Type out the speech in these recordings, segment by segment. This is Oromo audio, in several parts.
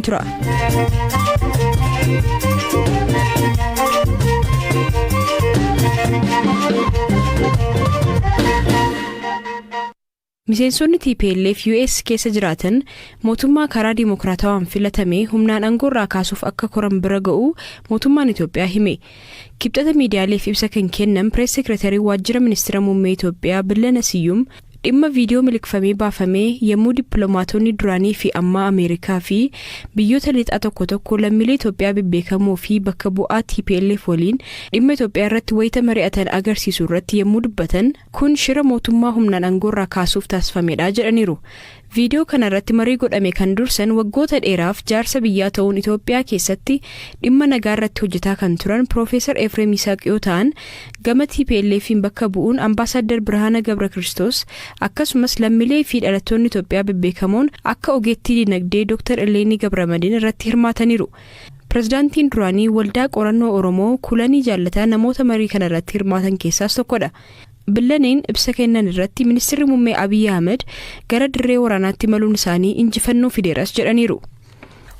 Tura. Miseensonni TPLF US keessa jiraatan mootummaa karaa dimokiraatawaan filatame humnaan aangoorraa kaasuuf akka koran bira ga'u mootummaan Itoophiyaa hime. Kibxata miidiyaaleef ibsa kan kennan Press Secretary Waajjira Ministeera Muummee Itoophiyaa Billana Siyyum, dhimma viidiyoo miliqfamee baafamee yommuu dippiloomaatonni duraanii fi ammaa Ameerikaa fi biyyoota lixaa tokko tokko lammiilee Itoophiyaa bebbeekamoo fi bakka bu'aa TPLF waliin dhimma Itoophiyaa irratti wayita mari'atan agarsiisu irratti yommuu dubbatan, kun shira mootummaa humnaan aangoorraa kaasuuf taasifamedha jedhaniiru. Viidiyoo kana irratti marii godhame kan dursan waggoota dheeraaf jaarsa biyyaa ta'uun Itoophiyaa keessatti dhimma nagaa irratti hojjetaa kan turan Piroofeesar Efreem Yisaaq yoo ta'an, gama TPLF'n bakka bu'uun Ambaasaadder Birhaana Gabra Kiristoos, akkasumas lammiilee fi dhalattoonni Itoophiyaa bebbeekamoon akka ogeettii dinagdee Dr. Illeenii Gabramadin irratti hirmaataniiru. Pirezidaantiin duraanii Waldaa Qorannoo Oromoo Kulanii Jaallataa namoota marii kana irratti hirmaatan keessaas tokkodha. Billaneen ibsa kennan irratti Ministirri Muummee Abiyyi Ahmed gara dirree waraanaatti imaluun isaanii injifannoo fideeras jedhaniiru.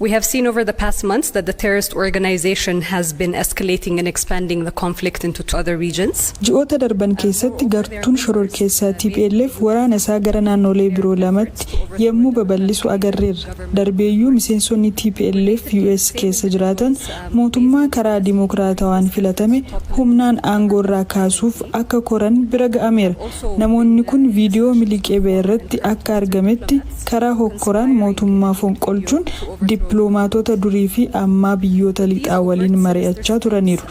We have seen over the past months that the terrorist organization has been escalating and expanding the conflict into two other regions. Ji'oota darban keessatti gartuun shororkeessaa tplf waraana isaa gara naannolee biroo lamatti yemmuu babal'isu agarreerra. Darbeeyyuu miseensonni tplf US keessa jiraatan mootummaa karaa dimokiraatawaan filatame humnaan aangoorraa kaasuuf akka koran bira ga'ameera. Namoonni kun viidiyoo miliqee ba'e irratti akka argametti karaa hokkoraan mootummaa fonqolchuun dippiloomaatota durii fi ammaa biyyoota lixaa waliin mari'achaa turaniiru.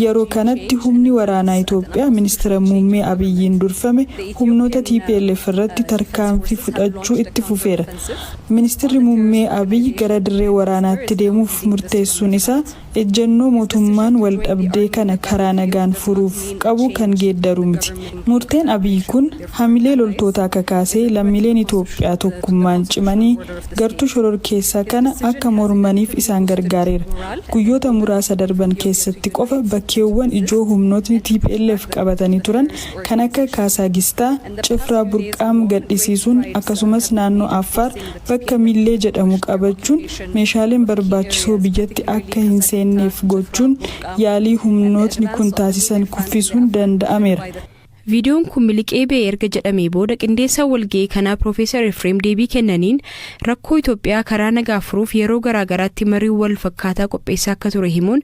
Yeroo kanatti humni waraanaa Itoophiyaa Ministira Muummee Abiyyiin durfame humnoota tplf irratti tarkaanfii fudhachuu itti fufeera. Ministirri Muummee Abiy gara dirree waraanaatti deemuuf murteessuun isaa ejjennoo mootummaan waldhabdee kana karaa nagaan furuuf qabu kan geeddaru miti. Murteen Abiy kun hamilee loltootaa kakaasee lammiileen Itoophiyaa tokkummaan cimanii gartuu shororkeessaa kana akka mormaniif isaan gargaareera. Guyyoota muraasa darban keessatti qofa bakkeewwan ijoo humnootni tplf qabatanii turan kan akka Kaasaagistaa, Cifraa Burqaam gadhisiisuun akkasumas naannoo Affaar bakka Millee jedhamu qabachuun meeshaaleen barbaachisoo biyyatti akka hin seenneef gochuun yaalii humnootni kun taasisan kuffisuun danda'ameera. Viidiyoon kun miliqee ba'e erga jedhamee booda qindeessaan walga'ii kanaa Piroofeesar Efreem deebii kennaniin, rakkoo Itoophiyaa karaa nagaa furuuf yeroo garaagaraatti marii wal fakkaataa qopheessaa akka ture himuun,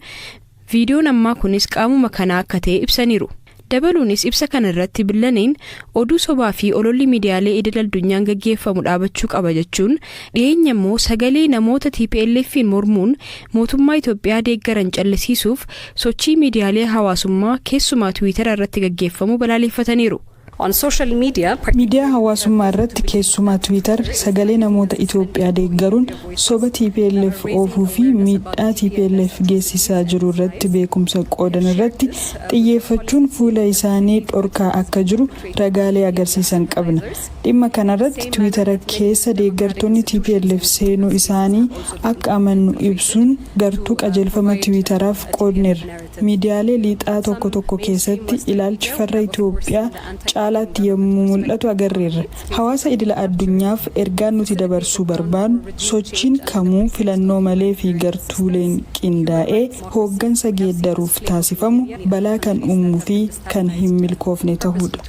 viidiyoon ammaa kunis qaamuma kanaa akka ta'e ibsaniiru. Dabaluunis ibsa kana irratti Billaneen, oduu sobaa fi ololli miidiyaalee idil addunyaan gaggeeffamu dhaabachuu qaba jechuun, dhiyeenya immoo sagalee namoota TPLF'n mormuun mootummaa Itoophiyaa deeggaran callisiisuuf sochii miidiyaalee hawaasummaa, keessumaa Tiwiitara irratti gaggeeffamu balaaleffataniiru. On social media, Miidiyaa hawaasummaa irratti, keessumaa Twitter, sagalee namoota Itoophiyaa deeggaruun soba tplf oofuu fi miidhaa tplf geessisaa jiru irratti beekumsa qoodan irratti xiyyeeffachuun fuula isaanii dhorkaa akka jiru ragaalee agarsiisan qabna. Dhimma kanarratti Tiwiitara keessa deeggartoonni tplf seenuu isaanii akka amannu ibsuun gartuu qajeelfama Tiwiitaraaf qoodneerra. Miidiyaalee lixaa tokko tokko keessatti ilaalchi farra Itoophiyaa caalaatti yommuu mul'atu agarreerra. Hawaasa idila addunyaaf ergaan nuti dabarsuu barbaannu, sochiin kamuu filannoo malee fi gartuuleen qindaa'ee hooggansa geeddaruuf taasifamu balaa kan uumuu fi kan hin milkoofne tahuudha.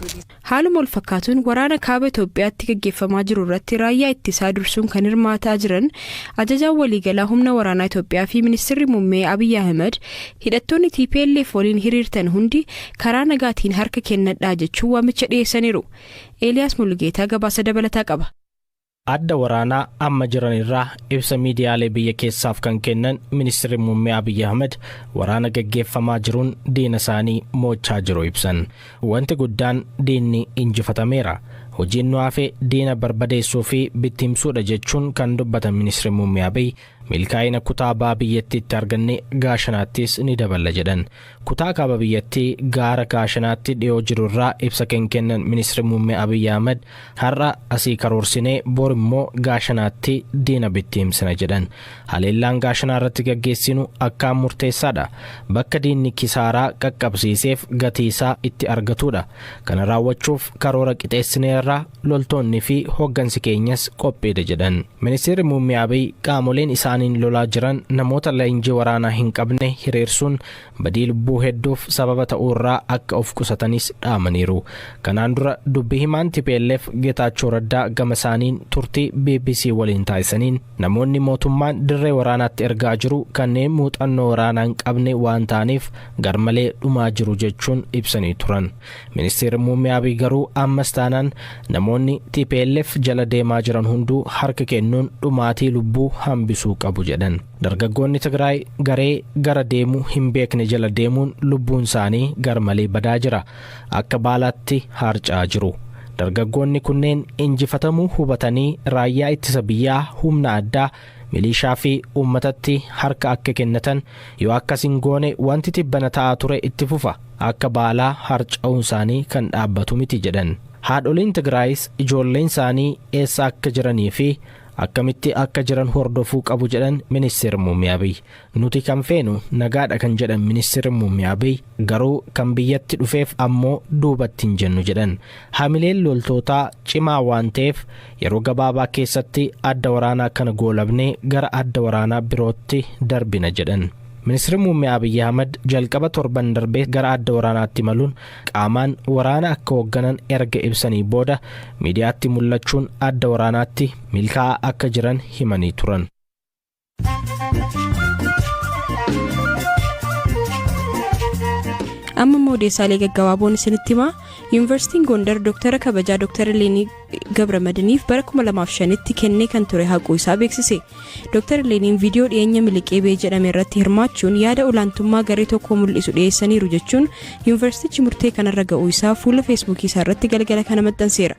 Haaluma walfakkaatuun waraana kaaba Itoophiyaatti gaggeeffamaa jiru irratti raayyaa ittisaa dursuun kan hirmaataa jiran ajajaan waliigalaa humna waraanaa Itoophiyaa fi ministirri muummee Abiy Ahimad, hidhattoonni TPLF waliin hiriirtan hundi karaa nagaatiin harka kennadhaa jechuun waamicha dhiyeessaniiru. Eeliyaas Mulugeetaa gabaasa dabalataa qaba. Adda waraanaa amma jiran irraa ibsa miidiyaalee biyya keessaaf kan kennan Ministirri Muummee Abiy Ahmed, waraana gaggeeffamaa jiruun diina isaanii mo'achaa jiru ibsan. Wanti guddaan diinni injifatameera. Hojiin nu hafe diina barbadeessuu fi bittimsuudha jechuun kan dubbatan Ministirri Muummee Abiy, milkaa'ina kutaa baha biyyattiitti arganne Gaashanaattis ni daballa jedhan. Kutaa kaaba biyyattii gaara Gaashanaatti dhiyoo jiru irraa ibsa kan kennan Ministirri Muummee Abiy Ahmed, har'a asii karoorsinee bor immoo Gaashanaatti diina bittimsina jedhan. Haleellaan Gaashanaa irratti gaggeessinu akkaan murteessaadha. Bakka diinni kisaaraa qaqqabsiiseef gatii isaa itti argatudha. Kana raawwachuuf karoora qixeessineerra, loltoonni fi hooggansi keenyas qophiidha jedhan. Ministeerri Muummee Abiy qaamoleen isaan isaaniin lolaa jiran namoota leenjii waraanaa hin qabne hiriirsuun badii lubbuu hedduuf sababa ta'uurraa akka of qusatanis dhaamaniiru. Kanaan dura dubbii himaan TPLF Geetaachoo Raddaa gama isaaniin turtii BBC waliin taasisaniin, namoonni mootummaan dirree waraanaatti ergaa jiru kanneen muuxannoo waraanaa hin qabne waan ta'aniif garmalee dhumaa jiru jechuun ibsanii turan. Ministeerri muummee Abiy garuu ammas taanaan namoonni TPLF jala deemaa jiran hunduu harka kennuun dhumaatii lubbuu hambisuu qabu jedhan. Dargaggoonni Tigraay garee gara deemuu hin beekne jala deemuun lubbuun isaanii garmalee badaa jira. Akka baalaatti harca'aa jiru. Dargaggoonni kunneen injifatamuu hubatanii raayyaa ittisa biyyaa, humna addaa, milishaa fi uummatatti harka akka kennatan, yoo akkas hin goone wanti tibbana ta'aa ture itti fufa, akka baalaa harca'uun isaanii kan dhaabbatu miti jedhan. Haadholiin Tigraayis ijoolleen isaanii eessa akka jiranii fi akkamitti akka jiran hordofuu qabu jedhan Ministeerri Muummee Abiy. Nuti kan feenu nagaadha kan jedhan Ministeerri Muummee Abiy, garuu kan biyyatti dhufeef ammoo duubatti hin jennu jedhan. Hamileen loltootaa cimaa waan ta'eef yeroo gabaabaa keessatti adda waraanaa kana goolabnee gara adda waraanaa birootti darbina jedhan. Ministeerri Muummee Abiyyi Ahmad jalqaba torban darbee gara adda waraanaatti imaluun qaamaan waraana akka hoogganan erga ibsanii booda miidiyaatti mul'achuun adda waraanaatti milkaa'aa akka jiran himanii turan. Amma immoo odeessaalee gaggabaaboon isinitti himaa. Yuunivarsiitiin Gondar Dooktara kabajaa Dooktara Leenii Gabramadiniif bara 2005tti kennee kan ture haquu isaa beeksise. Dooktara Leeniin viidiyoo dhiyeenya miliqee ba'e jedhame irratti hirmaachuun yaada olaantummaa garee tokkoo mul'isu dhiyeessaniiru jechuun yuunivarsiitichi murtee kanarra ga'uu isaa fuula Feesbuukii isaa irratti galgala kana maxxanseera.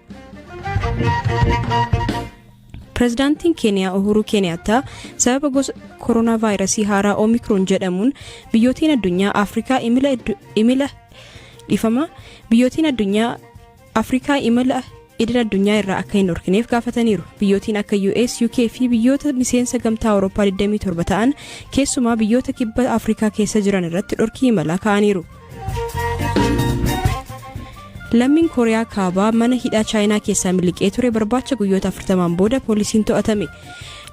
Pireezidaantiin Keeniyaa Uhuruu Keeniyaattaa sababa gosa koronaa vaayirasii haaraa Oomikroon jedhamuun biyyootiin addunyaa Afrikaa imala imala dhifama biyyootiin addunyaa Afrikaa imala idil addunyaa irraa akka hin dhorkineef gaafataniiru. Biyyootiin akka US, UK fi biyyoota miseensa Gamtaa Awurooppaa 27 ta'an keessumaa biyyoota kibba Afrikaa keessa jiran irratti dhorkii imalaa kaa'aniiru. Lammiin Kooriyaa Kaabaa mana hidhaa Chaayinaa keessaa miliqee ture barbaacha guyyoota 40 booda poolisiin to'atame.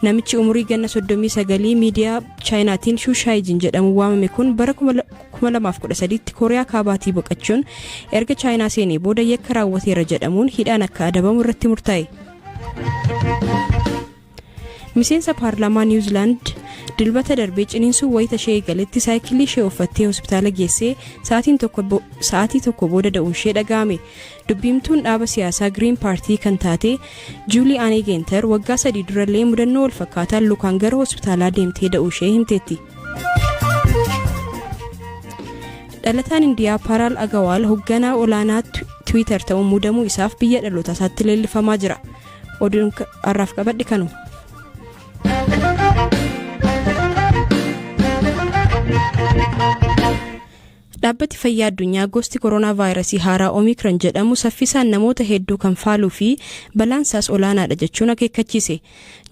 Namichi umurii ganna 39 miidiyaa Chaayinaatiin Shushaayijin jedhamu waamame kun bara 2013tti Kooriyaa Kaabaatii boqochuun erga Chaayinaa seenee booda yakka raawwateera jedhamuun hidhaan akka adabamu irratti murtaa'e. Miseensa paarlaamaa Niwuzilaand Dilbata darbee ciniinsuu wayita ishee eegaletti saayikilii ishee uffattee hospitaala geessee sa'aatii 1 booda da'uun ishee dhaga'ame. Dubbiimtuun dhaaba siyaasaa Giriin Paartii kan taate Juulii Aanee Geenter waggaa 3 durallee mudannoo wal fakkaataan lukaan gara hospitaalaa deemtee da'uu ishee himteetti. Dhalataan Indiyaa Paaraal Agawaal hoogganaa olaanaa Tiwiitar ta'uun muudamuu isaaf biyya dhaloota isaatti leellifamaa jira. Oduun har'aaf qabadhe kanuma. Dhaabbati Fayyaa Addunyaa gosti koronaa vaayirasii haaraa Oomikron jedhamu saffisaan namoota hedduu kan faaluu fi balaan isaas olaanaadha jechuun akeekkachiise.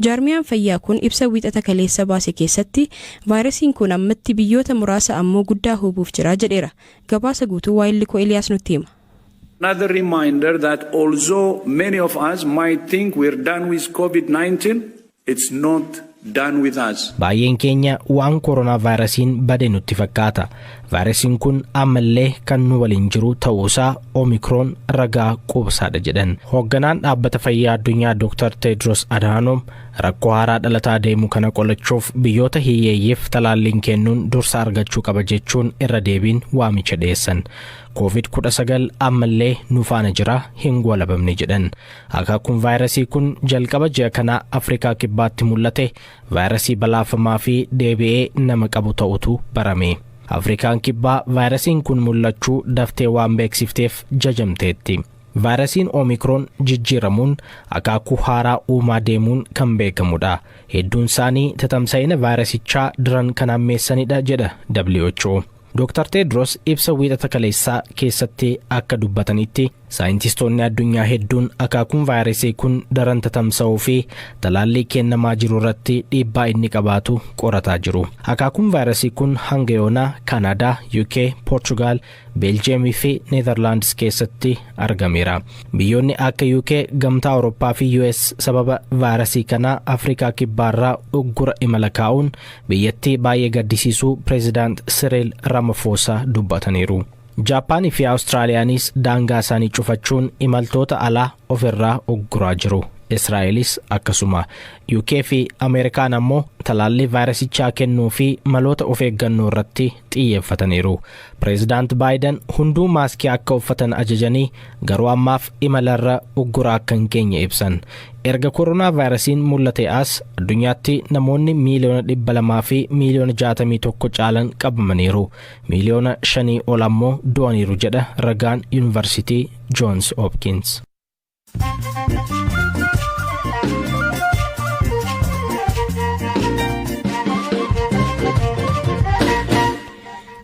Jaarmiyaan fayyaa kun ibsa Wiixata kaleessa baase keessatti vaayirasiin kun ammatti biyyoota muraasa ammoo guddaa hubuuf jira jedheera. Gabaasa guutuu Waayillikoo Eliyaas nutti hima. Another reminder that although many of us might think we're done with COVID-19, it's not done with us. Baay'een keenya waan koronaa vaayirasiin bade nutti fakkaata. Vaayirasiin kun ammallee kan nu waliin jiru ta'uusaa Omikroon ragaa quubsaadha jedhan. Hoogganaan Dhaabbata Fayyaa Addunyaa Dr. Tedros Adhanom rakkoo haaraa dhalataa deemu kana qolachuuf biyyoota hiyyeeyyiif talaalliin kennuun dursa argachuu qaba jechuun irra deebiin waamicha dhiyeessan. Covid-19 ammallee nu faana jira, hin goolabamne jedhan. Akaakuun vaayirasii kun jalqaba ji'a kanaa Afrikaa Kibbaatti mul'ate vaayirasii balaafamaa fi deebi'ee nama qabu ta'utu barame. Afrikaan Kibbaa vaayirasiin kun mul'achuu daftee waan beeksifteef jajamteetti. Vaayirasiin Oomikroon jijjiiramuun akaakuu haaraa uumaa deemuun kan beekamudha. Hedduun isaanii tatamsa'ina vaayirasichaa daran kan hammeessanidha jedha WHO. Dr. Tedros ibsa Wiixata kaleessaa keessatti akka dubbatanitti Saayintistoonni addunyaa hedduun akaakuun vaayirasii kun daran tatamsa'uu fi talaallii kennamaa jiru irratti dhiibbaa inni qabaatu qorataa jiru. Akaakuun vaayirasii kun hanga yoonaa Kaanaadaa, UK, Poorchugaal, Beeljeemii fi Neezerlaandis keessatti argameera. Biyyoonni akka UK, Gamtaa Awurooppaa fi US sababa vaayirasii kanaa Afrikaa Kibbaarraa uggura imala kaa'uun biyyattii baay'ee gaddisiisuu Pireezidaant Siriil Ramaphosa dubbataniiru. Jaappaanii fi Awustiraaliyaanis daangaa isaanii cufachuun imaltoota alaa ofirraa ugguraa jiru. Israa'elis akkasuma. UK fi Ameerikaan ammoo talaallii vaayirasichaa kennuu fi maloota of eeggannoo irratti xiyyeeffataniiru. Pireezidaant Baayiden hunduu maaskii akka uffatan ajajanii, garuu ammaaf imalarra uggura akka hin geenye ibsan. Erga koronaa vaayirasiin mul'ate as addunyaatti namoonni 261,000,000 caalan qabamaniiru. Miiliyoona 5 ol ammoo du'aniiru jedha ragaan Yuunivarsiitii Joons Hopkins.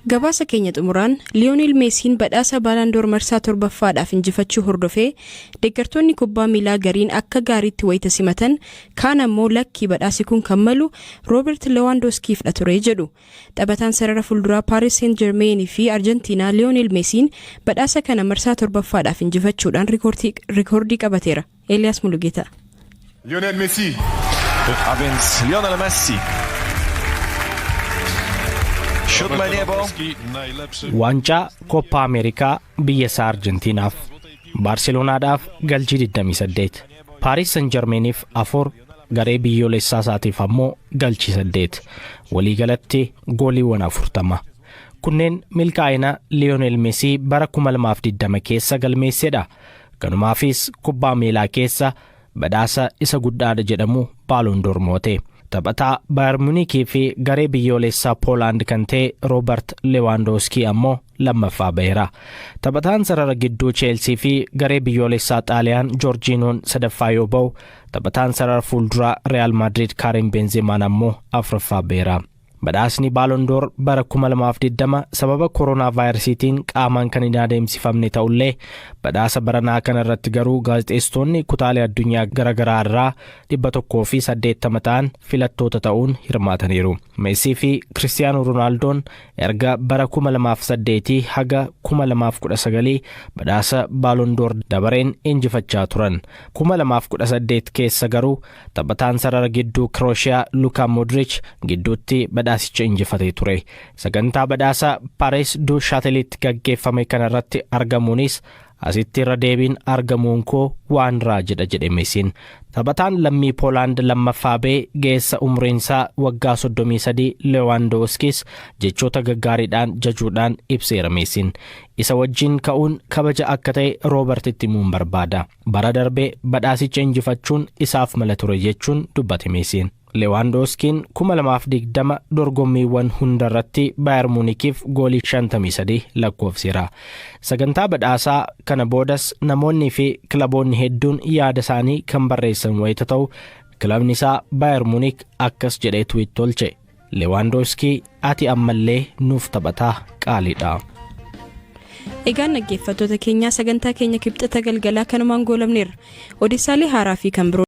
Gabaasa keenya xumuraan, Liyoonel Meesiin badhaasa Baalaandoor marsaa torbaffaadhaaf injifachuu hordofee deeggartoonni kubbaa miilaa gariin akka gaariitti wayita simatan, kaan ammoo lakkii, badhaasi kun kan malu Roobert Lewaandooskiifdha ture jedhu. Taphataan sarara fuulduraa Paaris Seent Jermeenii fi Arjentiinaa Liyoonel Meesiin badhaasa kana marsaa torbaffaadhaaf injifachuudhaan rikoordii qabateera. Eeliyaas Mulugeeta. Lionel Messi. A więc Lionel Messi. Siódme niebo. Waancaa Koppa Ameerikaa biyya isaa Arjentiinaaf, Baarselonaadhaaf galchii 28, Paaris San Jarmeeniif 4, garee biyyoolessaa isaatiif ammoo galchii 8, waliigalatti gooliiwwan 40. Kunneen milkaa'ina Liyoonel Mesii bara 2020 keessa galmeessedha. Kanumaafis kubbaa miilaa keessa badhaasa isa guddaadha jedhamu Baaloondoor moote. Taphataa Baayar Munikii fi garee biyyoolessaa Poolaand kan ta'e Roobert Lewaandooskii ammoo lammaffaa baheera. Taphataan sarara gidduu Cheelsii fi garee biyyoolessaa Xaaliyaan Joorjiinoon sadaffaa yoo ba'u, taphataan sarara fuulduraa Real Maadrid Kaarim Benzeemaan ammoo afuraffaa baheera. Badhaasni Baaloondoor bara 2020 sababa koronaa vaayirasiitiin qaamaan kan hin adeemsifamne ta'ullee, badhaasa baranaa kana irratti garuu gaazexeessitoonni kutaalee addunyaa garaagaraa irraa 180 ta'an filattoota ta'uun hirmaataniiru. Meesii fi Kiristiyaanoo Roonaaldoon erga bara 2008 haga 2019 badhaasa Baaloondoor dabareen injifachaa turan. 2018 keessa garuu taphataan sarara gidduu Kirooshiyaa Lukaa Modric gidduutti badhaasicha injifatee ture. Sagantaa badhaasa Paaris du Shaatelitti gaggeeffame kanarratti argamuunis, "Asitti irra deebiin argamuun koo waan raajidha," jedhe Meesiin. Taphataan lammii Poolaand lammaffaa ba'e, geessa umriinsaa waggaa 33 Lewaandooskis jechoota gaggaariidhaan jajuudhaan ibseera Meesiin. "Isa wajjin ka'uun kabaja akka ta'e Roobertitti himuun barbaada. Bara darbee badhaasicha injifachuun isaaf mala ture," jechuun dubbate Meesiin. Lewaandooskiin 2020 dorgommiiwwan hundarratti Baayar Muunikiif goolii 53 lakkoofseera. Sagantaa badhaasaa kana boodas namoonni fi kilaboonni hedduun yaada isaanii kan barreessan wayita ta'u, kilabni isaa Baayar Muunik akkas jedhee tweet tolche: "Lewaandooskii, ati ammallee nuuf taphataa qaaliidha." Egaan dhaggeeffattoota keenyaa, sagantaa keenya Kibxata galgalaa kanumaan goolabneerra. Odeessaalee haaraa fi kan biroo